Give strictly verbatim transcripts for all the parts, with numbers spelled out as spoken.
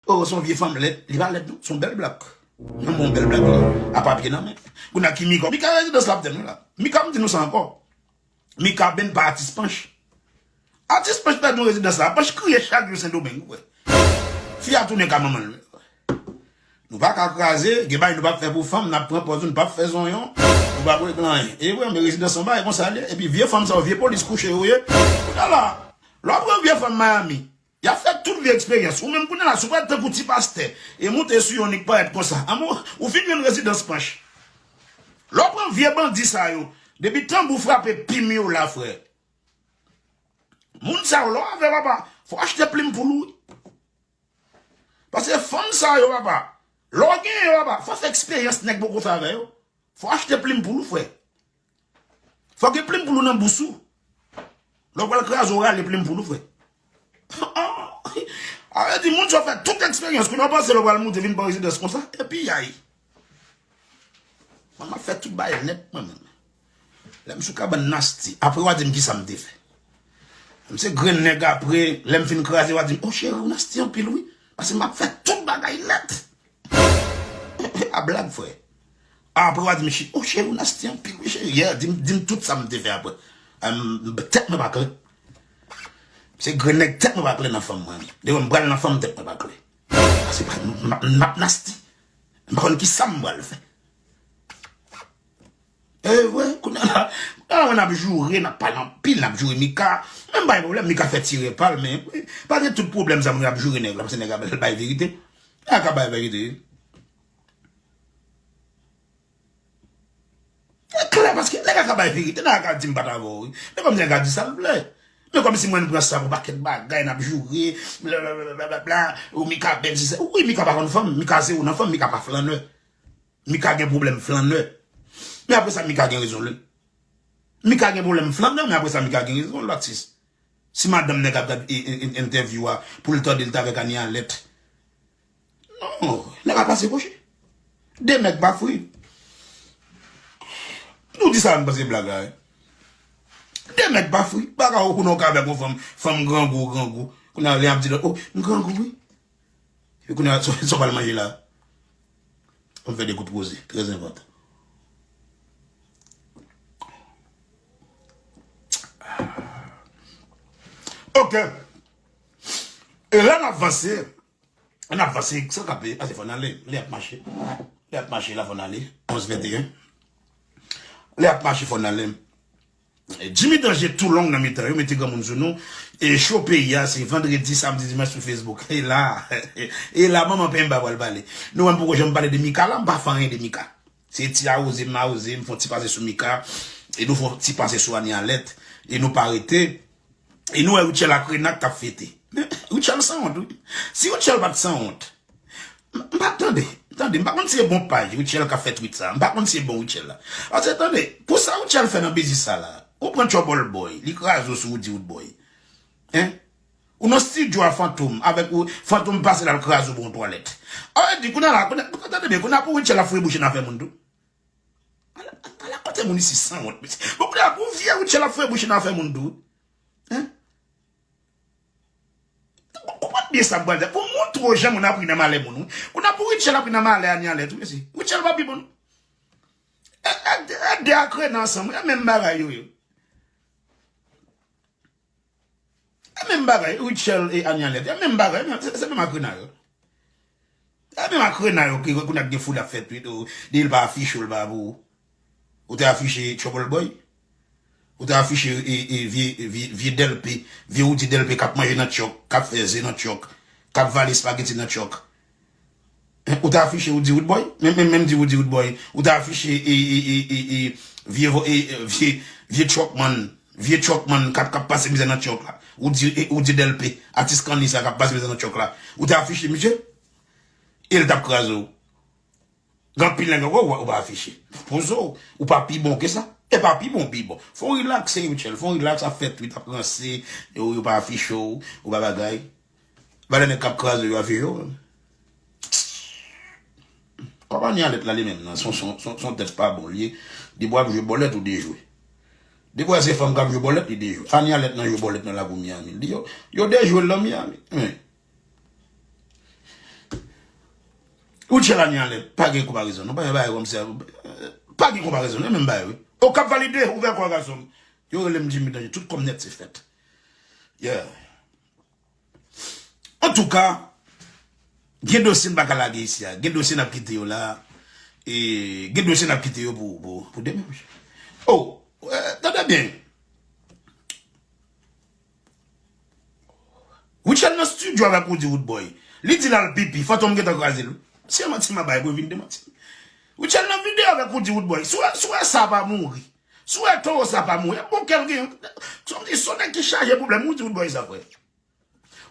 Oh, se yon vye fanm lèd. Li pa lèd, non. Se yon bèl blak. Yon bon bèl blak, li. A papye nan men. Kounye a ki Mika? Mika rezidans l ap tann, wi, la. Mika, m di nou sa ankò. Mika Ben pa atis Panch. Atis Panch pèdi yon rezidans la. Panch kriye chak jou Sendomeng, wi. Fi a tounen ka manman l, wi. Nou pa ka kraze, gen bagay nou p ap fè pou fanm, n ap pran pòz nou, nou p ap fè zonyon, nou p ap regle anyen. E wi, men rezidans anba, e konsa l ye. Epi vye fanm sa yo, vye polis kouche yo ye. Kounye a la, lè w pran vye fanm Miami, y ap fè tout vye eksperyans. Ou menm kounye a la, si w pral tankou ti pastè, e moute sou yon nèg parèt konsa. Anmò, ou fin jwenn rezidans Panch. Lè w pran vye bandi sa yo, depi tanbou frape plim yo la, frè. Moun sa yo, lè w avè papa, fò w achte plim pou l, wi. Paske fanm sa yo, papa, lè w genyen yo, papa, fò w fè eksperyans nèg poko fè avè yo. Fò w achte plim pou l, frè. Fò gen plim pou l nan bous ou. Lè w pral kraze, w rale plim pou l, frè. A vle di, moun sa yo fè tout eksperyans, kounye a w panse lè w pral moute vin pran rezidans konsa, epi yay. Mwen, m ap fè tout bagay nèt, mwen menm. Lè m sou kabann Nasty, apre w a di m kisa m te fè. M se grenn nèg apre, lè m fin kraze, w a di m, "O cheri, w Nasty anpil, wi." Paske m ap fè tout bagay nèt. A blag, frè. Apre, w a di m, "Chi-, o cheri, w Nasty anpil, wi, cheri." Yeah, di m, di m tout sa m te fè apre. Em, tèt mwen pa klè. Se grenn nèg tèt mwen pa klè nan fanm, mwen. Depi m pral nan fanm, tèt mwen pa klè. Paske pa, m, m, m ap Nasty. M pa konn kisa m pral fè. E vre, kounye a la, kounye a la, n ap joure, n ap pale anpil, n ap joure Mika. Men m pa gen pwoblèm, Mika fè ti rè pa l, men pa gen tout pwoblèm sa moun ap joure nèg la, paske nèg la bay verite. Nèg la ka bay verite, wi. E klè, paske nèg la ka bay verite, nèg la ka di m pa t avè w, wi. Men kòmsi nèg la di sa l vle. Men kòmsi mwen m pran sa pou pakèt bagay, n ap joure, blablabla, ou Mika bèl, si sa. Wi, Mika pa konn fanm, Mika zewo nan fanm, Mika pa flannè. Mika gen pwoblèm flannè. Men apre sa, Mika gen rezon l. Mika gen pwoblèm flannè, men apre sa, Mika gen rezon l, atis. Si madanm nèg ap gad e, e, e, entèvyou a, pou l tande l t avèk Anie Alerte. Non, nèg ap pase kòche. De mèg pa fri. Nou di sa, nou panse blag la, wi. De mèg pa fri. Bagay ou konnen w ka avèk yon fanm, fanm grangou, grangou. Kounye a, lè y ap di lòt, "O, m grangou, wi." Epi kounye a, sa w pral manje la? Ann fè de kout koze, trè enpòtan. Ok. E lè n ap vanse, n ap vanse san kape, paske fò n ale. Lè y ap mache. Lè y ap mache la, fò n ale. Onz venteyen. Lè y ap mache, fò n ale. Jimmy Danger tou long nan mitan yo, mete granmoun sou nou. E show peyi a, se vandredi, samdi, dimanch sou Facebook. E la, e la, manman Pemba pral pale. Nou wè m poko janm pale de Mika la, m pa fè anyen de Mika. Se ti awoze m awoze, m fè yon ti pase sou Mika. E nou fè yon ti pase sou Anie Alerte. E nou pa rete. E nou wè Rutshelle ak Renac k ap fete. Men, Rutshelle sanwont, wi. Si Rutshelle pa t sanwont, M, m pa tande, tande, m pa konn si e bon paj Rutshelle k ap fè tweet sa. M pa konn si e bon Rutshelle la. Paske tande, pou sa Rutshelle fè nan biznis sa la, ou pran Trouble Boy, li kraze w sou Woody Wood Boy. Hein? Ou nan studio a Fantom, avèk ou, Fantom pase l al kraze w bò yon twalèt. A vle di, kounye a la, kounye a, tande byen, kounye a pou Rutshelle ap foure bouch nan afè moun tou. Ala, ala kote moun isi sanwont, mesye. Bon, kounye a pou vye Rutshelle ap foure bouch nan afè moun tou. Hein? Konprann byen sa m pral di a. Pou moutre w jan moun ap ri nan malè moun, wi. Kounye a pou Rutshelle ap ri nan malè Anie Alerte, wi, mesye. Rutshelle pa pi bon, non. E, e, e de ak Renac ansanm, wi, e menm bagay yo ye. E menm bagay, Rutshelle e Anie Alerte, e menm bagay, se, se menm ak Renac yo. E menm ak Renac yo, ki kounye a gen foul ap fè tweet, o, di l pa afiche w, l pa pou ou. Ou te afiche Trouble Boy? Ou te afiche, e, e, vye, vye, vye Delpe, vye Woody Delpe k ap manje nan tchòk, k ap fè ze nan tchòk, k ap vale espageti nan tchòk? Hein, ou te afiche Woody Wood Boy? Menm, menm, menm di Woody Wood Boy. Ou te afiche, e, e, e, e, e, vye vo-, e, e, vye, vye tchòkmann, vye tchòkmann k ap, k ap pase mizè nan tchòk la. Woody, e, Woody Delpe, atis kanni sa k ap pase mizè nan tchòk la. Ou te afiche misye? E l t ap kraze w. Gen anpil nèg ankò ou, ou pa afiche. Poze w, ou pa pi bon ke sa. E pa pi bon, pi bon. Fò w rilakse, Rutshelle. Fò w rilaks, ap fè tweet, ap ranse, yo, yo pa afiche w, ou pa bagay. Valè nèg k ap kraze yo afiche w. Kòb Anie Alerte la li menm nan, son, son, son, son tèt pa bon, li, depi w ap jwe bòlèt ou dejwe. Depi w wè se fanm k ap jwe bòlèt, li dejwe. Anie Alerte nan jwe bòlèt nan lakou Miami. Li yo, yo dejwe l nan Miami. Men. Rutshelle Anie anlè, pa gen konparezon. Non, pa gen bagay kòmsi. Pa gen konparezon, e menm bagay, wi. Okap valide, ouvè kò gason. Yo rele m Jimmy Danje, tout kòm nèt se fèt. Yeah. Antouka, gen dosye n pa ka lage isi a. Gen dosye n ap kite yo la. E gen dosye n ap kite yo pou, pou, pou demen, monchè. Oh, eh, tande byen. Rutshelle nan studio avèk Roody Roodboy. Li di l al pipi, Fantom gentan kraze l. Se manti m ap bay pou vin demanti. Rutshelle nan videyo avèk Roody Roodboy. Si w wè, si w wè sa pa mouri. Si w wè towo sa pa mouri. E bon kè l gen. Se yon, se yon nèg ki chaje pwoblèm. Roody Roodboy sa, frè.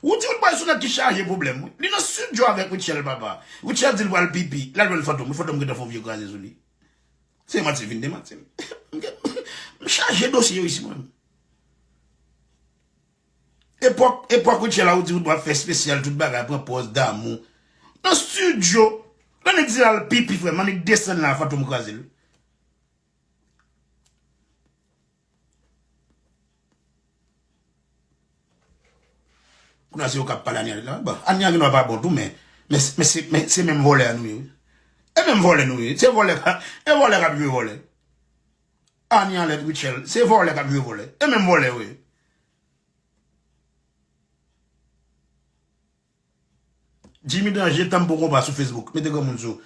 Roody Roodboy se yon nèg ki chaje pwoblèm, wi. Li nan studio avèk Rutshelle, papa. Rutshelle di l pral pipi. L al jwenn Fantom. Fantom gentan fè yon vye kraze sou li. Se manti vin demanti m. M chaje dosye yo isi, mwen. Epòk, epòk Rutshelle a, ou di ou t ap fè espesyal, tout bagay, pran pòz damou. Nan studio, lè nèg di l al pipi, frè m, annik desann la, Fantom kraze l. Kounye a se yo k ap pale Anie la. Bon, Anie gen dwa pa bon tou, men, men, men se, men se menm vòlè a nou ye, wi. E menm vòlè nou ye. Se vòlè ka, e vòlè k ap jwe vòlè. Anie anlè Rutshelle, se vòlè k ap jwe vòlè. E menm vòlè yo ye. Jimmy Danje, Tanm Poko Konpa sou Facebook. Mete granmoun sou.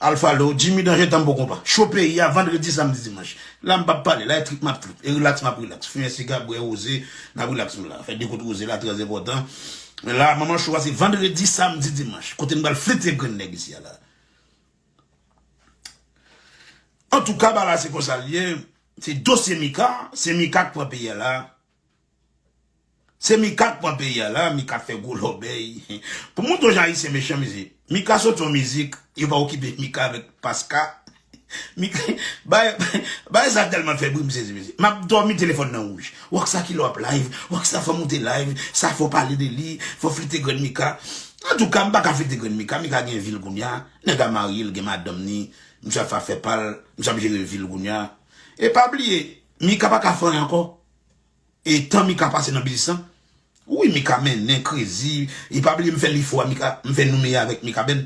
Al follow Jimmy Danje, Tanm Poko Konpa. Cho peyi a, vandredi, samdi, dimanch. La, m p ap pale. La, e trip m ap trip. E rilaks, m ap rilaks. Fimen siga, bwè woze, n ap rilaks nou la. Fè de kout woze la, trè enpòtan. Men la, manman cho a, se vandredi, samdi, dimanch. Kote n pral flite grenn nèg isi a la. Antouka, bagay la, se konsa l ye. Se dosye Mika, se Mika k pran peyi a la. Se Mika k pran peyi a la, Mika fè gwo lòbèy. Pou montre w jan Ayisyen mechan, mesye. Mika soti yon mizik, yo pa okipe Mika avèk Paska. Mika, bay, bay sa tèlman fè bri, m sezi, mesye. M ap dòmi, telefòn nan wouj. Rockstar kilè w ap live, Rockstar fò moute live, sa fò pale de li, fò flite grenn Mika. Antouka, m pa ka flite grenn Mika, Mika gen vi l kounye a, nèg la marye, l gen madanm ni, misye ap fè pa l, misye ap jere vi l kounye a. E pa bliye, Mika pa ka fè anyen ankò. E tan Mika pase nan biznis lan, wi, Mika mennen, krezi. E pa bliye m fè lifou a Mika, m fè noumeya avèk Mikaben.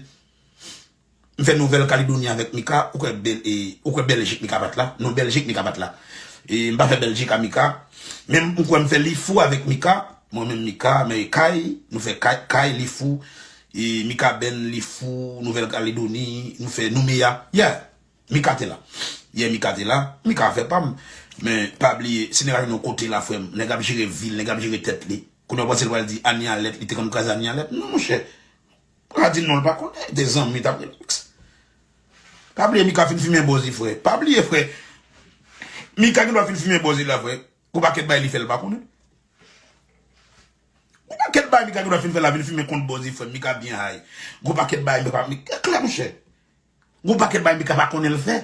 M fè Nouvèl Kaledoni avèk Mika, ou kwè Bèl-, e, ou kwè Bèljik Mika pa t la? Non, Bèljik Mika pa t la. E m pa fè Bèljik a Mika. Men m kwè m fè lifou avèk Mika, mwen menm Mika, men kay, nou fè kay, kay lifou, e Mikaben lifou, Nouvèl Kaledoni, nou fè noumeya. Yeah. Mika te la. Yè Mika te la, Mika afè pa m. Men pa bliye, si nèg la jwenn yon kote la, frè m, nèg ap jere vi l, nèg ap jere tèt li. Kounye a w panse l pral di Anie Alèt, li te konn kraze Anie Alèt? Non, monchè. Ou ka di non, l pa konnen, te zanmi, t ap rilaks. Pa bliye, Mika fin fimen bòz li, frè. Pa bliye, frè. Mika gen dwa fin fimen bòz li la, frè. Gon pakèt bagay li fè, l pa konnen. Gon pakèt bagay Mika gen dwa fin fè la, vin fimen kont bòz li, frè m. Mika byen high. Gon pakèt bagay Mika, Mika klè, monchè. Gon pakèt bagay Mika pa konnen l fè.